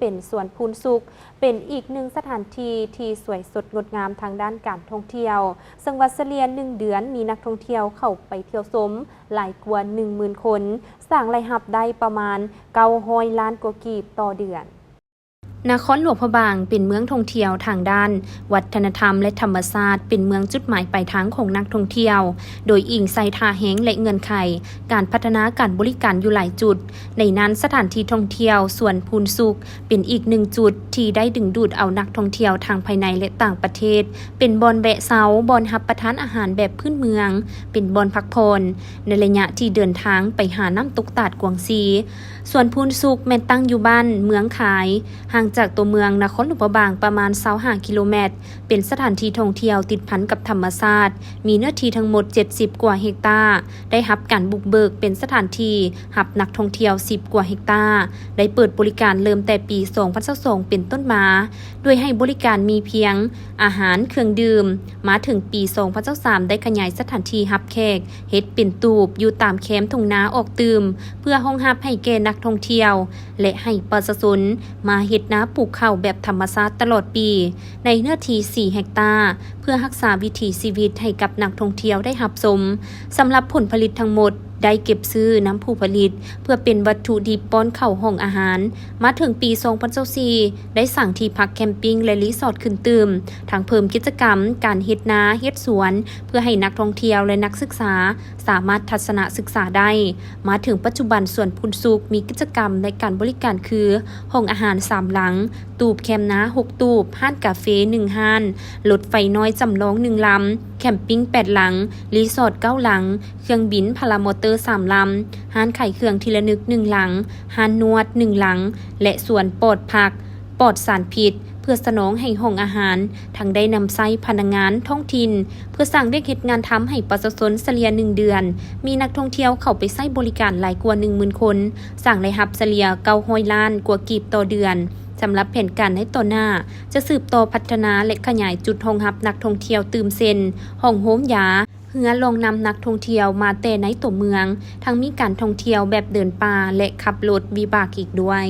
ປັນສວນພູນສຸກ ເປັນອີກໜຶ່ງສະຖານທີ່ທີ່ສວຍສົດງົດງາມທາງດ້ານການທ່ອງທ່ຽວ, ເຊິ່ງວ່າສະເລ່ຍໜຶ່ງເດືອນມີນັກທ່ອງທ່ຽວເຂົ້າໄປທ່ຽວຊົມຫຼາຍກວ່າໜຶ່ງໝື່ນຄົນ, ສ້າງລາຍຮັບໄດ້ປະມານເກົ້າຮ້ອຍລ້ານກວ່າກີບຕໍ່ເດືອນ. ນະຄອນຫຼວງພະບາງເປັນເມືອງທ່ອງທ່ຽວທາງດ້ານວັດທະນະທຳ ແລະ ທຳມະຊາດ, ເປັນເມືອງຈຸດໝາຍປາຍທາງຂອງນັກທ່ອງທ່ຽວ, ໂດຍອີງໃສ່ທ່າແຮງ ແລະ ເງື່ອນໄຂການພັດທະນາການບໍລິການຢູ່ຫຼາຍຈຸດ. ໃນນັ້ນ, ສະຖານທີ່ທ່ອງທ່ຽວສວນພູນສຸກ ເປັນອີກໜຶ່ງຈຸດທີ່ໄດ້ດຶງດູດເອົານັກທ່ອງທ່ຽວທັງພາຍໃນ ແລະ ຕ່າງປະເທດ, ເປັນບ່ອນແວະເຊົາ, ບ່ອນຮັບປະທານອາຫານແບບພື້ນເມືອງ, ເປັນບ່ອນພັກຜ່ອນໃນໄລຍະທີ່ເດີນທາງໄປຫານ້ຳຕົກຕາດກວາງຊີ. ສວນພູນສຸກແມ່ນຕັ້ງຢູ່ບ້ານເມືອງຄາຍ, ຫ່າງຈາກຕົວເມືອງນະຄອນຫຼວງພະບາງປະມານຊາວຫ້າກິໂລແມັດ, ເປັນສະຖານທີ່ທ່ອງທ່ຽວຕິດພັນກັບທຳມະຊາດ, ມີເນື້ອທີ່ທັງໝົດເຈັດສິບກວ່າເຮັກຕາ, ໄດ້ຮັບການບຸກເບີກເປັນສະຖານທີ່ຮັບນັກທ່ອງທ່ຽວສິບກວ່າເຮັກຕາ, ໄດ້ເປີດບໍລິການເລີ່ມແຕ່ປີສອງພັນຊາວສອງເປັນຕົ້ນມາ, ໂດຍໃຫ້ບໍລິການມີພຽງອາຫານ, ເຄື່ອງດື່ມ. ມາເຖິງປີສອງພັນຊາວສາມ ໄດ້ຂະຫຍາຍສະຖານທີ່ຮັບແຂກ, ເຮັດເປັນຕູບຢູ່ຕາມແຄມທົ່ງນາອອກຕື່ມ ເພື່ອຮອງຮັບໃຫ້ແກ່ນັກທ່ອງທ່ຽວ ແລະ ໃຫ້ປະຊາຊົນມາເຮັດນາປູກເຂົ້າແບບທຳມະຊາດຕະຫຼອດປີ ໃນເນື້ອທີ່ສີ່ເຮັກຕາ ເພື່ອຮັກສາວິຖີຊີວິດໃຫ້ກັບນັກທ່ອງທ່ຽວໄດ້ຮັບຊົມ. ສຳລັບຜົນຜະລິດທັງໝົດໄດ້ເກັບຊື້ນ້ຳຜູຜະລິດ ເພື່ອເປັນວັດຖຸດິບປ້ອນເຂົ້າຫ້ອງອາຫານ. ມາເຖິງປີສອງພັນຊາວສີ່ ໄດ້ສ້າງທີ່ພັກແຄມປິງ ແລະ ຣີສອດຂຶ້ນຕື່ມ, ທັງເພີ່ມກິດຈະກຳການເຮັດນາ, ເຮັດສວນ ເພື່ອໃຫ້ນັກທ່ອງທ່ຽວ ແລະ ນັກສຶກສາສາມາດທັດສະນະສຶກສາໄດ້. ມາເຖິງປັດຈຸບັນ ສວນພູນສຸກມີກິດຈະກຳ ແລະ ການບໍລິການຄື ຫ້ອງອາຫານສາມຫຼັງ, ຕູບແຄມນາຫົກຕູບ, ຮ້ານກາເຟໜຶ່ງຮ້ານ, ລົດໄຟນ້ອຍຈຳລອງໜຶ່ງລຳ, ແຄມປິງແປດຫຼັງ, ຣີສອດເກົ້າຫຼັງ, ເຄື່ອງບິນພາລາມໍເຕີສາມລຳ, ຮ້ານຂາຍເຄື່ອງທີ່ລະນຶກໜຶ່ງຫຼັງ, ຮ້ານນວດໜຶ່ງຫຼັງ ແລະ ສວນປອດຜັກ ປອດສານພິດ ເພື່ອສະໜອງໃຫ້ຫ້ອງອາຫານ, ທັງໄດ້ນຳໃຊ້ພະນັກງານທ້ອງຖິ່ນ ເພື່ອສ້າງວຽກເຮັດງານທຳໃຫ້ປະຊາຊົນ. ສະເລ່ຍໜຶ່ງເດືອນ ມີນັກທ່ອງທ່ຽວເຂົ້າໄປໃຊ້ບໍລິການຫຼາຍກວ່າໜຶ່ງໝື່ນຄົນ, ສ້າງລາຍຮັບສະເລ່ຍເກົ້າຮ້ອຍລ້ານກວ່າກີບຕໍ່ເດືອນ. ສຳລັບແຜນການໃນຕໍ່ໜ້າ ຈະສືບຕໍ່ພັດທະນາ ແລະ ຂະຫຍາຍຈຸດຮອງຮັບນັກທ່ອງທ່ຽວຕື່ມເຊັ່ນ ຫ້ອງໂຮມຢາ, ເຮືອລ່ອງນຳນັກທ່ອງທ່ຽວມາແຕ່ໃນຕົວເມືອງ, ທັງມີການທ່ອງທ່ຽວແບບເດີນປ່າ ແລະ ຂັບລົດວິບາກອີກດ້ວຍ.